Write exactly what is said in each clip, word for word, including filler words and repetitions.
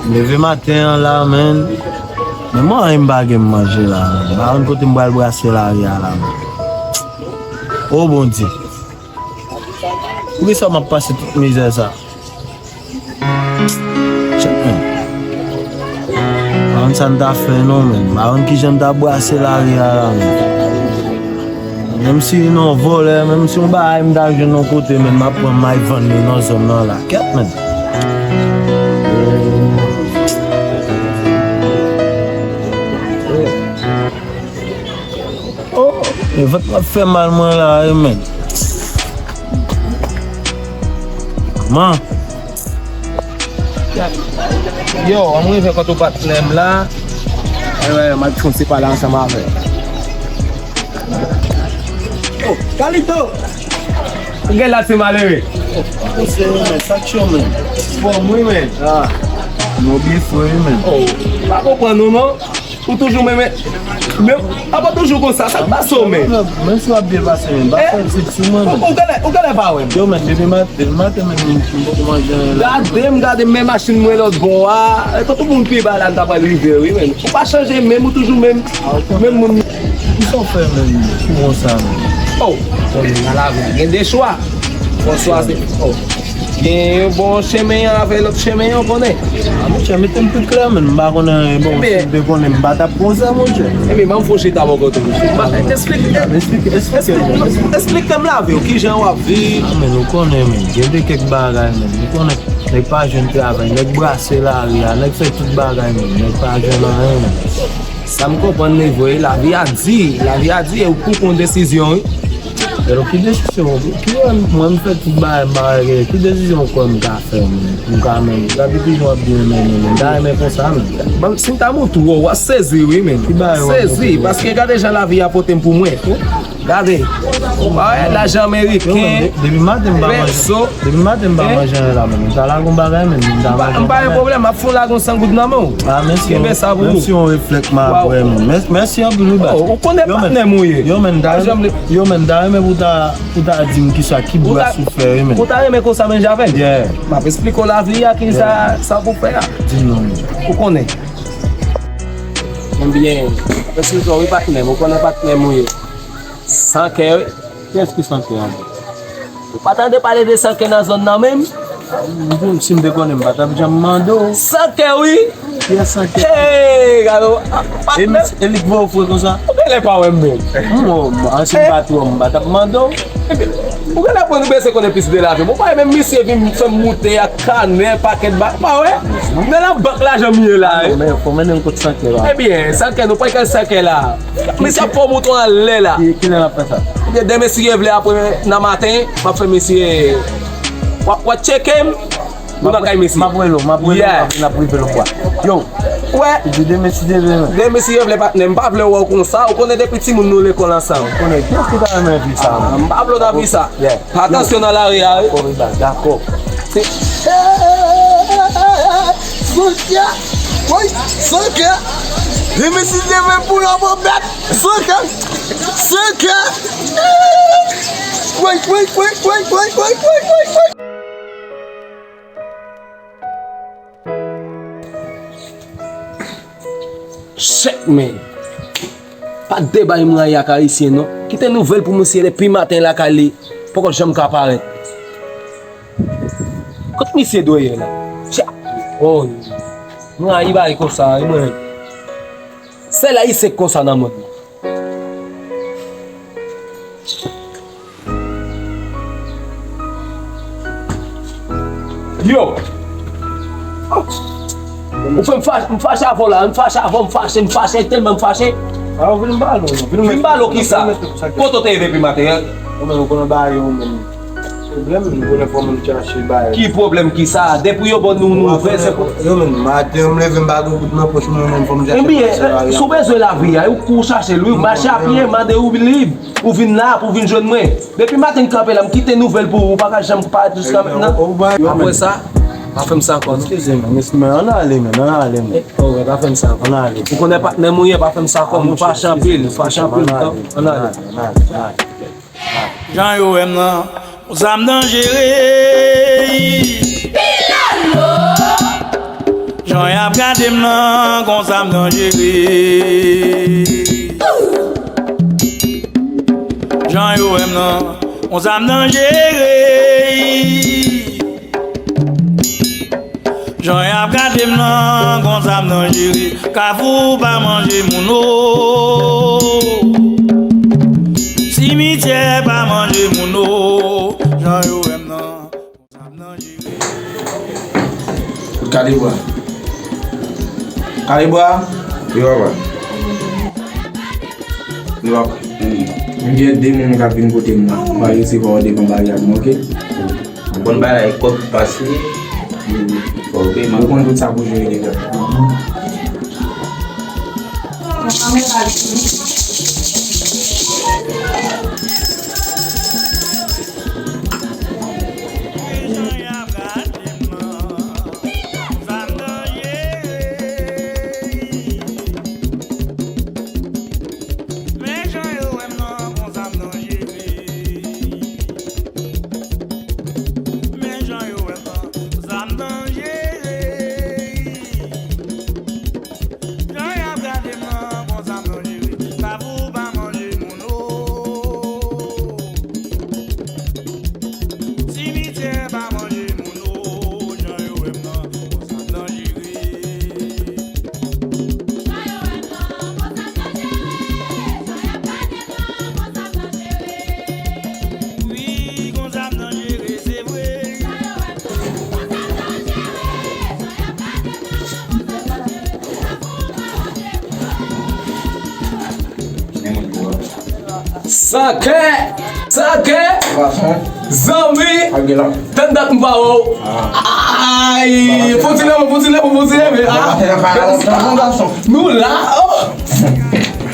M leve maten an la, menn. Men mwen menm m pa gen manje la, menn. M pa konn kote m pral brase lari a la, menn. O Bondye. Poukisa m ap pase tout mizè sa? Chèk, menn. M pa konn sa m ta fè non, menn. M pa konn kijan m ta brase lari a la, menn. Menm si yon vòlè, menm si yon bagay m ta jwenn yon kote, menn, m ap pran m al vann li nan zòn nan la. Kèt, menn. Oh, men vant mwen ap fè mal mwen la, wi, menn. Man. Yo, an m rive kote w patnè m la. Ewe, m ap fon se pale ansanm avè l. Oh, Kalito! Ou gen la ti malere. Ou serye, men, sa k cho, men. Fòm, wi, men. Ah. Nou byen fre, wi, men. Oh, pa konprann nou, non. Ou toujou menm, men, apa toujou konsa, sa k pase w, men? Menm si w ap byen pase, men, pa fè l sou mwen, men. Ou genlè, ou genlè pa wè m. Yo, men, depi mat-, depi maten, men, m, m poko manje anyen la. Gade m, gade m, men machin mwen lòt bò a. E, tout moun pi ba la, n ta pral rive, wi, men. Ou pa chanje, menm ou toujou menm. Menm moun. Kisa w fè, men, pou konsa, men? Oh, konnen nan lavi a, gen de chwa. Bonswa, se, oh. Gen yon bò chemen an avè lòt chemen an, konnen. Ah, monchè, mete m pi klè, men m pa konnen anyen. Bon, si m te konnen, m pa t ap konsa, monchè. Ebyen, ban m fon chita bò kote w. Esplike, esplike, esplike m lavi w, kijan w ap viv. Ah, men, ou konnen, men, gen de kèk bagay, men, ou konnen, nèg pa jwenn travay, nèg brase lari a, nèg fè tout bagay, men, nèg pa jwenn anyen, men. Sa m konprann li vre, lavi a di, lavi a di, e ou pou pran desizyon, wi. Pero ki desizyon, ki wè mwen m fè tout bagay, bagay, ki desizyon ou kwè m ka fè, mwen? M ka menm, gade kijan w ap byen mennen, men. M ta renmen konsa, men. Ban m, si m ta montre w, w ap sezi, wi, men. Ki bagay w ap montre m? Sezi, paske gade jan lavi a pote m pou mwen. Gade. Ou pa wè, lajan ameriken. Yo, men, de-, depi maten m pa manje. Depi maten m pa manje anyen la, men. M ta lage yon bagay, men. M ta manje yon bagay. M pa gen pwoblèm, m ap fè w lage yon san goud nan men w. Ah, mèsi. Kenbe sa pou ou. Menm si yon reflèk m ap wè, men. Mè-, mèsi anpil, wi, baz. Oh, ou konnen patnè m ou ye. Yo, men, ta, yo, men, ta renmen pou ta, pou ta di m kisa, ki bras ou fè, wi, men. Ou ta renmen konsa menm jan avè m? Yeah. M ap esplike w lavi a, ki sa, sa pou fè a. Di m non, men. Ou konnen. Ebyen, m ap esplike w, wi, patnè m. Ou konnen patnè m ou ye. San kè, wi. Kiyès ki san kè an? Ou pa tande pale de san kè nan zòn nan menm? M, si m te konnen, m pa t ap janm mande w. San kè, wi. Kiyès san kè? Hey, gade w. E li k voye w fre konsa? Ou genlè pa wè m menm. M, m, si m pa t wè w, m pa t ap mande w. Ou genlè pran nou bezwen konnen plis de lavi m. Ou pa wè menm misye vin fè m moute ak kanè, pakèt ba-, ou pa wè? Nan labank lajan m ye la, wi. Men, fò mennen m kot san kè la. Ebyen, san kè, nou pran kèl san kè la. Mesye ap fè w moute anlè la. Ki, kilè n ap fè sa? Ebyen, demen si Dye vle, apre nan maten, m ap fè mesye. W ap, w ap tcheke m. Nou nan kay mesye. M ap rele w, m ap rele w, yeah, m ap, n ap rive lòt fwa. Yo. Wè. Di demen si Dye vle, men. Demen si Dye vle, patnè. M pa vle wè w konsa. Ou konnen depi timoun nou lekòl ansanm. Ou konnen. Kiyès ki ta renmen vi sa, men? M pa vle w nan vi sa. Yeah. Fè atansyon nan lari a, wi. Dakò, wi, baz, dakò. Se Sokè! Woy! Sokè! Demen si Dye vle pou lòbò bèt! Sokè! Sokè! Woy, woy, woy. Chèk, men. Pa de bay m rayi ak Ayisyen, non. Kite nouvèl pou misye depi maten lakay li. Poko janm ka parèt. Kot misye dwe ye la? Tcha! Oh, m rayi bagay konsa, wi, mwen. Sèl Ayisyen k konsa nan mond lan. Yo! Ou fè m fache, m fache avè w la, m fache avè w, m fache, m fache, tèlman m fache. A, vin m pale w, non. Vin m pale w kisa? Kote w te ye depi maten an? Ou menm, ou konnen bagay yo, ou menm. Pwoblèm, m konnen fò m chache bagay. Ki pwoblèm kisa? Depi yo ban nou nouvèl, se pou. Yo menm, maten, m leve, m pa gen goud nan pòch mwen, menm fò m chache bagay. Ebyen, si w bezwen lavi a, ou kouri chache l, wi, ou mache a pye, mande ou liv. Ou vin la pou vin jwenn mwen. Depi maten m kanpe la, m kite nouvèl pou ou, ou pa ka janm parèt jiska mentnan. Apre sa, pa fè m sa ankò, non. Eskize m, men, men, ann ale, men, ann ale, men. Oh, pa fè m sa ankò. Ann ale. Ou konnen patnè m ou ye, pa fè m sa ankò, m fache anpil, m fache anpil. Ann ale. Ann ale, ann ale, ann ale. Jan yo wè m nan, yon zam danjere. Pilalo! Jan y ap gade m nan, konsa m danjere. Jan yo wè m nan, konsa m danjere. Jan y ap gade m nan, konsa m danjere. Kafou pa manje moun o. Simityè pa manje moun o. Jan yo wè m nan, konsa m danjere. Kalibwa. Kalibwa. Yo, papa. Yo, papa. M gen de moun k ap vin kote m nan. M pral resevwa w devan baryè m, oke? M konn bagay kòb pase. Fò w peye. Ou konn tout sa pou jere deja. Men jan yo wè m nan, konsa m danjere. Men jan yo wè m nan, konsa m danjere. Jan y ap gade m nan, konsa m danjere. Kafou pa manje moun o. Simityè pa manje moun o. Jan yo wè m nan, konsa m danjere. Wi, konsa m danjere, se vre. Sakè! Sakè! Zanmi! Tann dat m pa wè w. Ay! Fon ti lanmou, fon ti lanmou, fon ti lanmou. Nou la! Oh!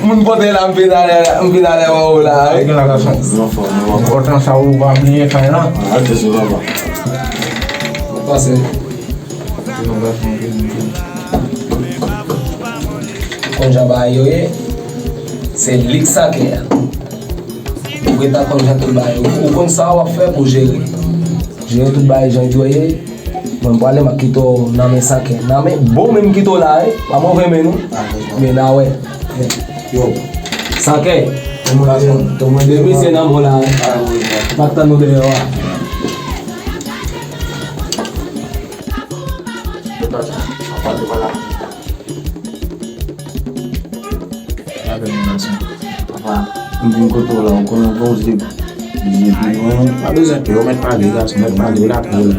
Moun pote la, m vin ale, m vin ale wè w la, wi. Kontan sa ou pa bliye fè la. Pase. Konn jan bagay yo ye, se li k sakè a. Ou gentan konn jan tout bagay yo. Ou konn sa w ap fè pou jere. Jere tout bagay jan yo ye. Mwen m prale, m ap kite w nan men sakè. Nan men bon men m kite w la, wi. Pa move men nou. Men n a wè. Yo. Sakè. Depi se nan men w la, wi. M ap tann nou deyò a. Gade moun gason. Papa, m vin kote w la, ou konnen fò w se, se pi lwen. Pa bezwen pè, ou mèt pale, gason, mèt pale, ou lakay ou la.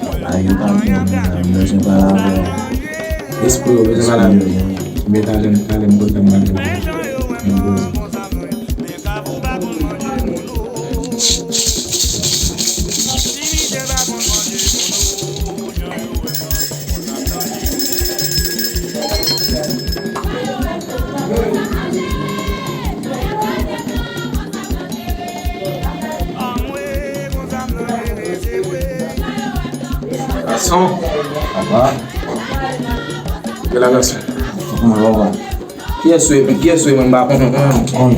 Papa, yo pa bon, m bezwen pale avè w. Espri yo bezwen pale avè w. Men talè m, talè m kontan m pale avè w. M bezwen. Gason, papa. Bèl gason. Kòman w ye, papa? Kiyès ou ye? Kiyès ou ye? Mwen m pa konn.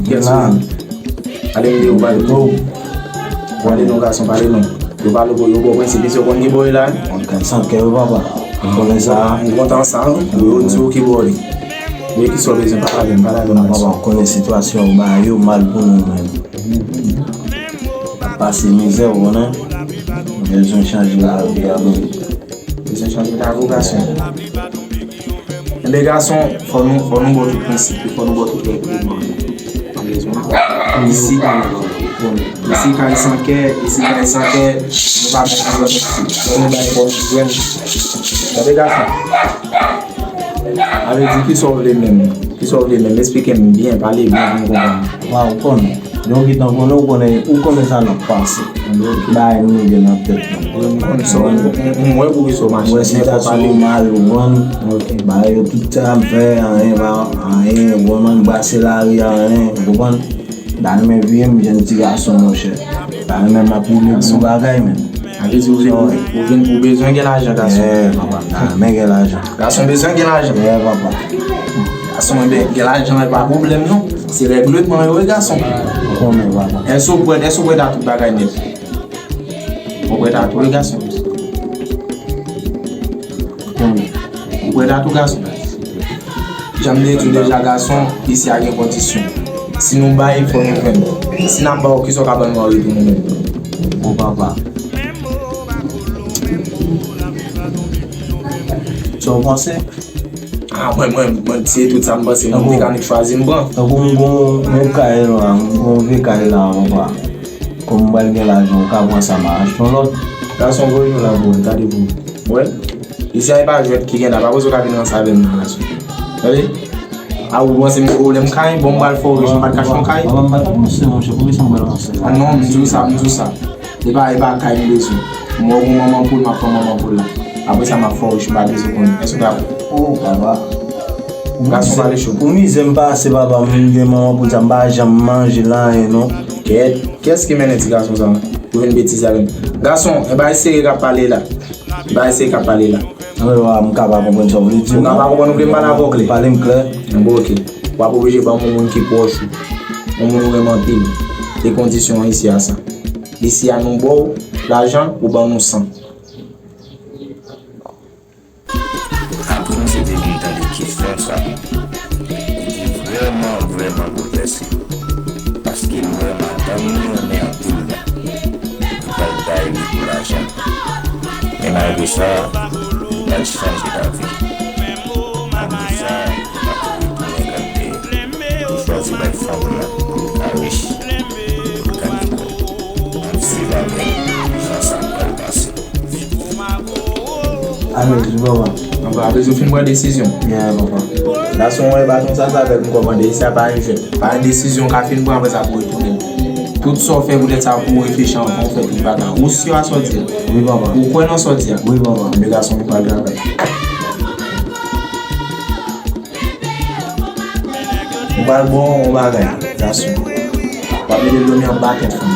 Kiyès ou ye? Ale m di ou pale. Pale non, gason, pale non. Yo pale pou yo, bon prensip, yo konn ki bò yo la. Mwen konn sa kè yo, papa. Mwen konnen sa. Mwen kontan sa, wi. Yo di w ki bò li. Men kisa w bezwen, pale avè m, pale avè m, gason. Papa, mwen konnen sitiyasyon yo ba yo mal pou nou menm. N ap pase mizè, ou konnen. Mwen bezwen chanje lavi a, wi. Bezwen chanje lavi w, gason. Enben, gason, fò nou, fò nou ba w tout prensip yo, fò nou ba w tout règleman yo. Isi, isi kay san kè, isi kay san kè, nou pa met anlè, fò nou bay bon jwenn. Tande, gason. Sa vle di, kisa w vle menm? Kisa w vle menm? Esplike m byen, pale byen pou m konprann. Wa, ou konnen. Lè w gentan konnen, ou konnen, ou konnen sa n ap pase. Bagay nou, nou gen nan tèt nou. M konn sa w, m, m, m wè pou kisa w mache. M wè sitiyasyon yo mal, ou konprann. Bagay yo tout sa m fè, anyen pa, anyen, ou konprann, m brase lari, anyen, ou konprann. M ta renmen vire m jèn ti gason, monchè. M ta renmen m ap woule gwo bagay, menm. Sa vle di ou vin, ou vin, ou bezwen gen lajan, gason. Yeah, papa, m ta renmen gen lajan. Gason bezwen gen lajan. Yeah, papa. Gason, enben, gen lajan e pa pwoblèm non. Se règleman yo, wi, gason. Ou konnen, papa. Èske ou prèt, èske ou prèt a tout bagay nèt? Ou prèt a tou, wi, gason. Mwen ta tou gason. Jan m te di w deja, gason, isi a gen kondisyon. Si nou bay, fò nou jwenn. Si n ap ba w, kisa w ka ban nou an retou nou menm? Bon papa. Sa w panse? Ah, mwen, mwen, mwen, se tout sa m panse. Mwen, tankou, mekanik chwazi m pran. Tankou m gon, yon kay la, m gon vye kay la, papa. Kòm m pral gen lajan, ou ka pran sa, m a achte yon lòt. Gason, voye nou la pou mwen, gade pou mwen. Wè? Isi a e pa jwèt ki gen la, pa bezwen ka vin ranse avè m nan, gason. Tande? A ou panse m gwo lè m kay, bon, m pral fè w rich, m pa t ka achte yon kay. Papa, m pa t panse, monchè, poukisa m pral ranse? Ah non, m di w sa, m di w sa. E pa, e pa kay m bezwen. Mwen gon manman poul, m ap pran manman poul la. Apre sa, m ap fè w rich, m pa bezwen konnen. Èske w dakò? Oh, papa. Gason pale cho. Pou mizè m pase, papa, m gen manman poul sa, m pa janm manje l anyen, non. Kèt, kiyès ki mennen ti gason sa? Ou vin betize avè m. Gason, e pa sere k ap pale la. E pa sere k ap pale la. Anben, papa, m ka pa konprann sa w vle di, non. Ou ka pa konprann, ou vle m pale avè w klè? Pale m klè. Bon, oke. W ap oblije ban m yon moun ki pwòch ou. Yon moun ou renmen anpil. E kondisyon an isi a sa. Isi a nou ba w lajan, ou ban nou san. Apre misye te vin tande kesyon sa, li te vrèman, vrèman boulvèse. Paske l wè madanm li renmen anpil la. Li pral bay li pou lajan. Men malgre sa, li pral chanje lavi. Malgre sa, li pa tou retounen gade. Li chwazi bay fanm nan pou l ka rich, pou l ka gen kòb. Ann swiv avè m jan sa pral pase. Alèz, wi, papa. Anba, apre sa, ou fin pran desizyon. Yeah, papa. Gason, mwen, e pa konsa sa fèt, m kòmande, sa pa yon jwèt. Pa yon desizyon w ka fin pran, apre sa pou retounen. Tout sa w fè poutèt sa pou w reflechi anvan w fè tout bagay. Ou si a sa w di a? Wi, papa. Ou kwè nan sa w di a? Wi, papa. Anben, gason, nou pral travay. M pral ba w yon bagay, gason. W ap mete dòmi anba tèt fanm.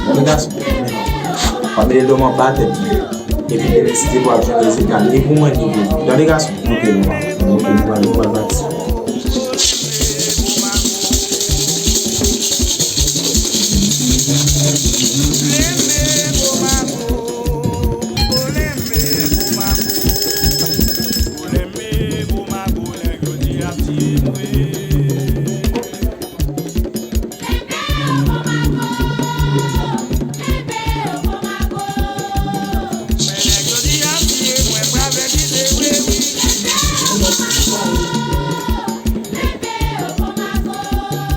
Tande, gason. W ap mete dòmi anba tèt li. Epi demen, si Dye vle, w ap jwenn rezilta, ni pou mwen, ni pou ou. Tande, gason. Ok, papa. Ok, nou pral, nou pral pati.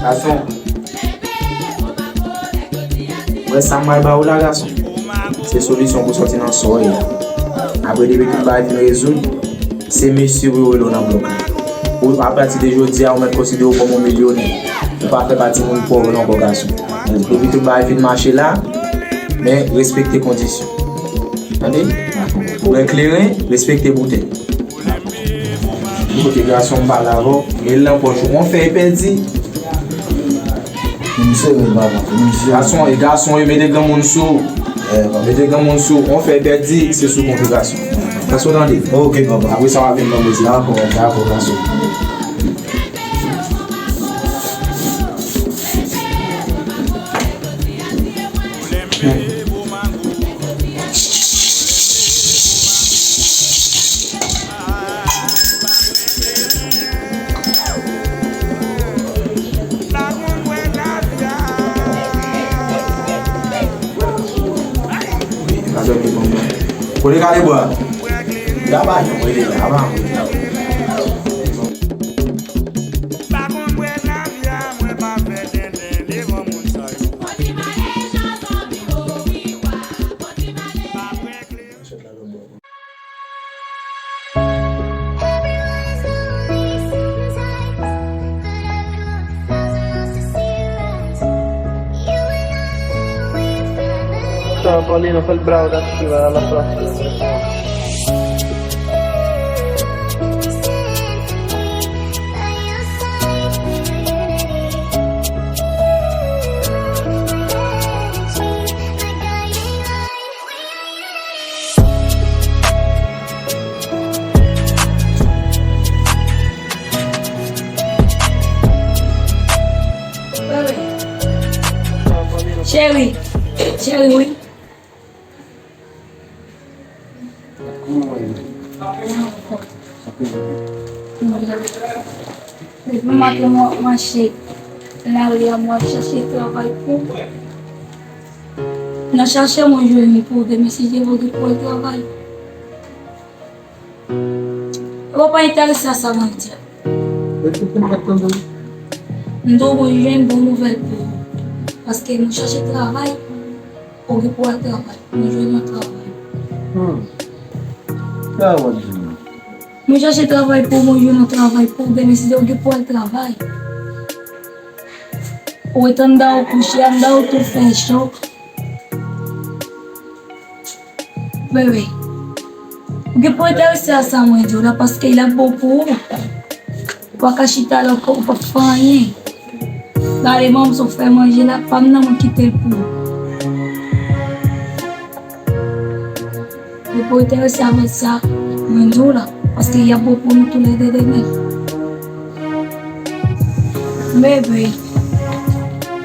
Gason. Wè sa m pral ba ou la, gason. Se solisyon pou sòti nan sa w ye a. Apre, depi tout bagay fin rezoud, se mesye pou yo rele w nan blòk la. Ou, apati de jodi a, ou mèt konsidere w kòm yon milyonè. Ou pa fè pati moun pòv yo ankò, gason. Depi tout bagay fin mache la, men respekte kondisyon. Tande? Pran kleren, respekte boutèy. Kote gason m pale avè w, men l nan pòch ou. On fèy pèdi. Fè m sere l, papa. Fè m sere l. Gason, e gason, e mete granmoun sou. Eh, papa. Mete granmoun sou. On fèy pèdi, se sou kont ou, gason. Èske w tande? Ok, papa. Apre sa, w a vin ban mwen di. Dakò, dakò, gason. Kote kalebwa? Gaba yon mwen li la, gaba yon mwen li la. Sa pale nan fè l bra w da sou la la plas. Cheri, cheri, wi. Depi maten mwen ap mache lari a, mwen ap chache travay pou. Nan chache mwen jwenn pou demen si Dye vle pou al travay. Ou pa enterese a sa mwen di a. Eske se m k ap tande w? M di w mwen jwenn bon nouvèl pou ou. Paske mwen chache travay, ou gen pou al travay. Mwen jwenn yon travay. Hmm. Sa w ap di m? Mwen chache travay pou mwen jwenn yon travay pou demen si Dye vle pou al travay. Ou ret anndan ou kouche, anndan ou tou fè cho. Bebe, ou gen pou enterese a sa mwen di w la paske l ap bon pou ou. Ou pa ka chita la ou p ap fè anyen. Gade manman sa w fè manje la, pa m nan mwen kite l pou ou. Ou gen pou enterese avèk sa mwen di w la paske l ap bon pou nou toulède demen. Bebe,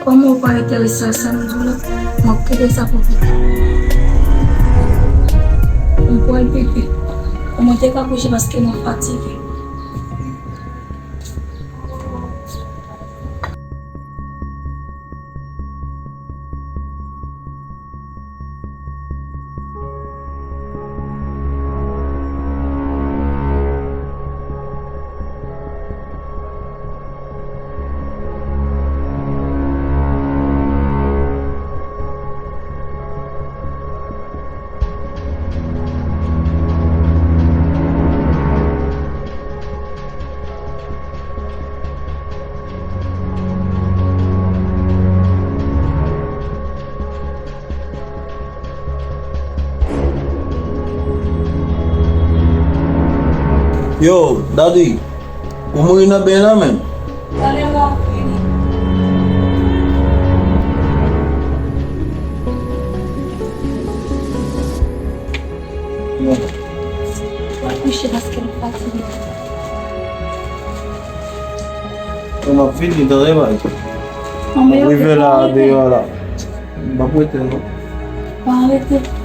kòman ou pa enterese a sa m di w la, m ap kite sa pou ou. M pral pipi. Kòman te ka kouche paske mwen fatige. Yo, Daddy, ou mouri nan beny la menm? Talè m ap vini. Mwen kouche paske m fatige. Mwen ap vini, tande, bay. M ap rive la, deyò la. M ap rete, non. Pa rete.